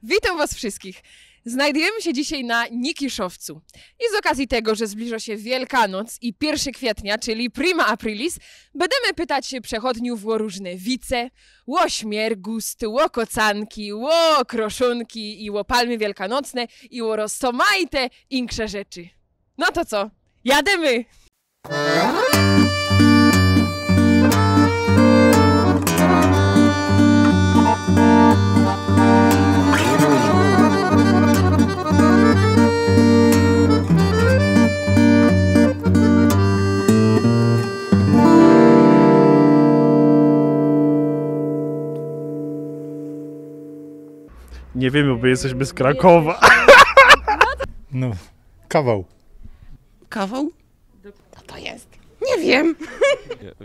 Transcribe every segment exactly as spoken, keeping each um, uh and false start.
Witōm wŏs wszyskich. Znajdujymy sie dzisiej na Nikiszowcu. I z ôkazje tego, że zbliżŏ sie Wielkanoc i piyrszego kwietnia, czyli prima aprilis, bydymy pytać sie przechodniōw ô rōżne wice, ô śmiergust, ô kocanki, ô kroszōnki i ô palmy wielkanocne i ô roztōmajte insze rzeczy. No to co? Jadymy! Nie wiemy, bo jesteśmy z Krakowa. No, kawał. Kawał? Co to jest? Nie wiem.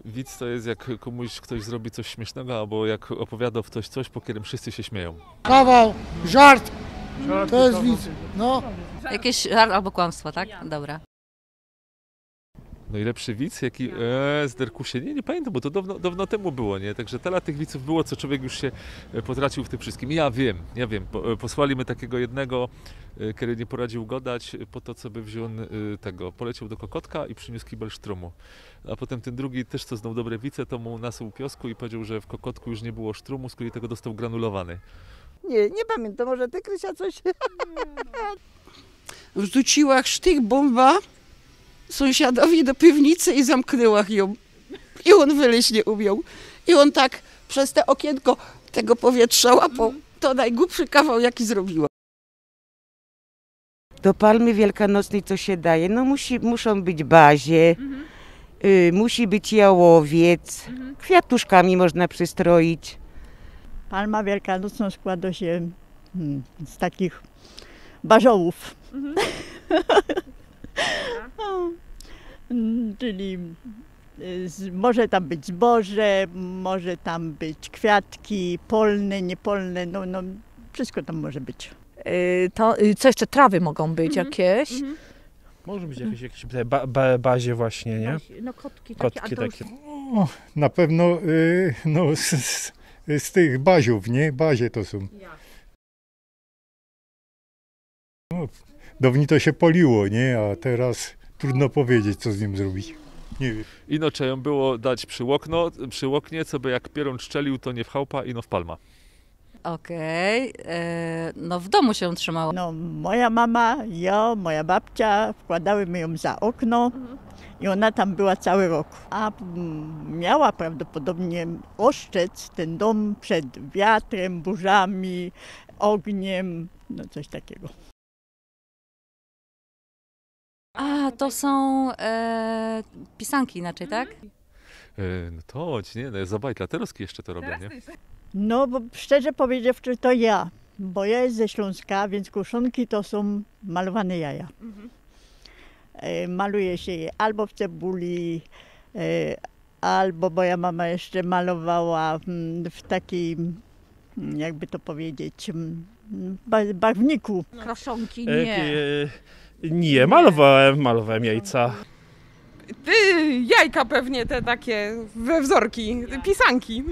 Wic to jest, jak komuś ktoś zrobi coś śmiesznego, albo jak opowiada ktoś coś, po którym wszyscy się śmieją. Kawał, żart. To jest wic. No. Jakiś żart albo kłamstwo, tak? Dobra. Najlepszy wic, jaki... E, z Derkusie? Nie, nie pamiętam, bo to dawno, dawno temu było, nie? Także tyle tych wiców było, co człowiek już się e, potracił w tym wszystkim. Ja wiem, ja wiem. Po, e, posłali my takiego jednego, e, który nie poradził godać, e, po to, co by wziął e, tego. Poleciał do Kokotka i przyniósł kibel sztrumu. A potem ten drugi też, co znał dobre wice, to mu nasuł piosku i powiedział, że w Kokotku już nie było sztrumu, skoro tego dostał granulowany. Nie, nie pamiętam, może ty, Krysia, coś? Wrzuciła sztych bomba sąsiadowi do piwnicy i zamknęła ją. I on wyleźć nie umiał. I on tak przez te okienko tego powietrza łapał. To najgłupszy kawał, jaki zrobiła. Do palmy wielkanocnej co się daje? No musi, muszą być bazie, y, musi być jałowiec, kwiatuszkami można przystroić. Palma wielkanocna składa się mm, z takich barzołów. Mm, Czyli y, z- może tam być zboże, może tam być kwiatki, polne, niepolne, no, no wszystko tam może być. Y, to, y, co jeszcze, trawy mogą być jakieś. Może być jakieś, jakieś te ba, ba, bazie właśnie, nie? No kotki, Kotki takie. O, na pewno y, no, z, z, z tych baziów, nie? Bazie to są. No, dawniej to się poliło, nie? A teraz trudno powiedzieć, co z nim zrobić. Nie wiem. Ino trzeba ją było dać przy, okno, przy oknie, co by jak pierōn strzelił, to nie w chałpa, ino w palma. Okej, e, no w domu się trzymało. No, moja mama, ja, moja babcia wkładałymy ją za okno i ona tam była cały rok. A mm, miała prawdopodobnie oszczec ten dom przed wiatrem, burzami, ogniem, no coś takiego. A, to są e, pisanki inaczej, tak? E, no to ci nie, no, za bajtla, te ruski jeszcze to robią, nie? No, bo szczerze powiedziawszy, to ja, bo ja jest ze Śląska, więc kruszonki to są malowane jaja. E, Maluje się je albo w cebuli, e, albo moja mama jeszcze malowała mm, w takim, mm, jakby to powiedzieć, mm, ba- barwniku. Kroszonki E, nie. e, nie, malowałem, malowałem jajca. Ty, jajka pewnie te takie we wzorki, pisanki.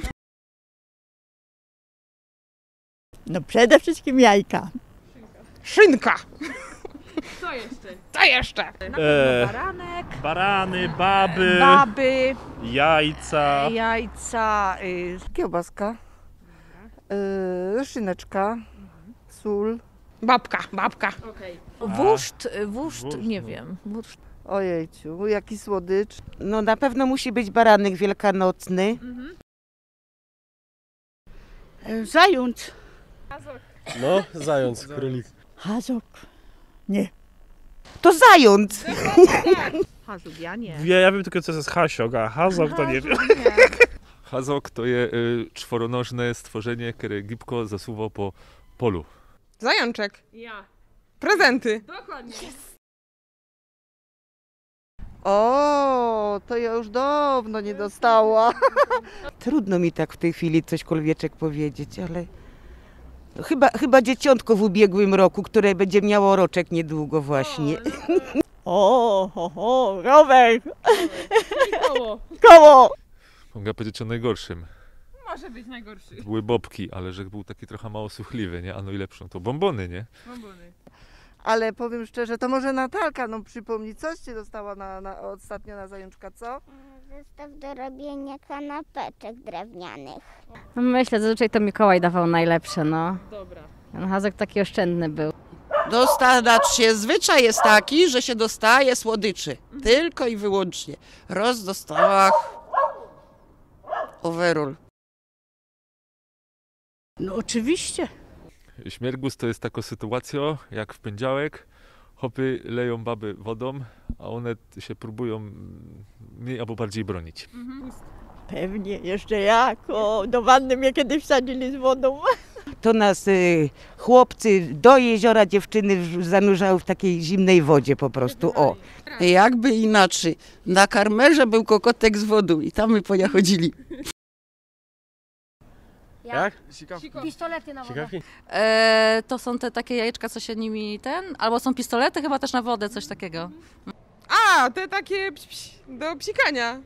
No przede wszystkim jajka. Szynka. Co jeszcze? Co jeszcze? Na E. pewno baranek, Barany, baby, baby, jajca. Jajca, y, Kiełbaska, yy, szyneczka, sól. Babka, babka. wurszt, y, wurszt, Wurszt, nie no. Wiem. Wurszt. Ojejciu, jaki słodycz. No na pewno musi być baranek wielkanocny. Zając. No, zając, królik. Hazok. Nie. To zając! Hazuk, ja nie. Ja, ja wiem tylko, co to jest hasiok, a hazok to nie wiem. Hazok to je y, czworonożne stworzenie, które gibko zasuwa po polu. Zajączek. Ja. Prezenty. Dokładnie. O, to ja już dawno nie dostała. Trudno mi tak w tej chwili cośkolwiek powiedzieć, ale chyba, chyba dzieciątko w ubiegłym roku, które będzie miało roczek niedługo właśnie. O, ho, ho, rower, Koło. koło. Mogę powiedzieć o najgorszym. Może być najgorszy. Były bobki, ale że był taki trochę mało suchliwy, nie? A no i lepszą to bombony, nie? Bombony. Ale powiem szczerze, to może Natalka no, przypomni, coś cię dostała na, na, ostatnio na zajęczka, co? Zestaw do robienia kanapeczek drewnianych. Myślę, zazwyczaj to Mikołaj dawał najlepsze, no. Dobra. Ten Hazek taki oszczędny był. Dostać się, zwyczaj jest taki, że się dostaje słodyczy. Tylko i wyłącznie. Roz dostała overall. No oczywiście. Śmiergus to jest taka sytuacja, jak w poniedziałek chopy leją baby wodą, a one się próbują mniej albo bardziej bronić. Pewnie, jeszcze jak. O, do wanny mnie kiedyś wsadzili z wodą. To nas y, chłopcy do jeziora dziewczyny w- zanurzały w takiej zimnej wodzie po prostu. O. Jakby inaczej. Na karmerze był kokotek z wodą i tam my pojachodzili. Jak? Pistolety na wodę. E, to są te takie jajeczka, co się nimi ten, albo są pistolety chyba też na wodę, coś takiego. A, te takie pś, pś, do psikania.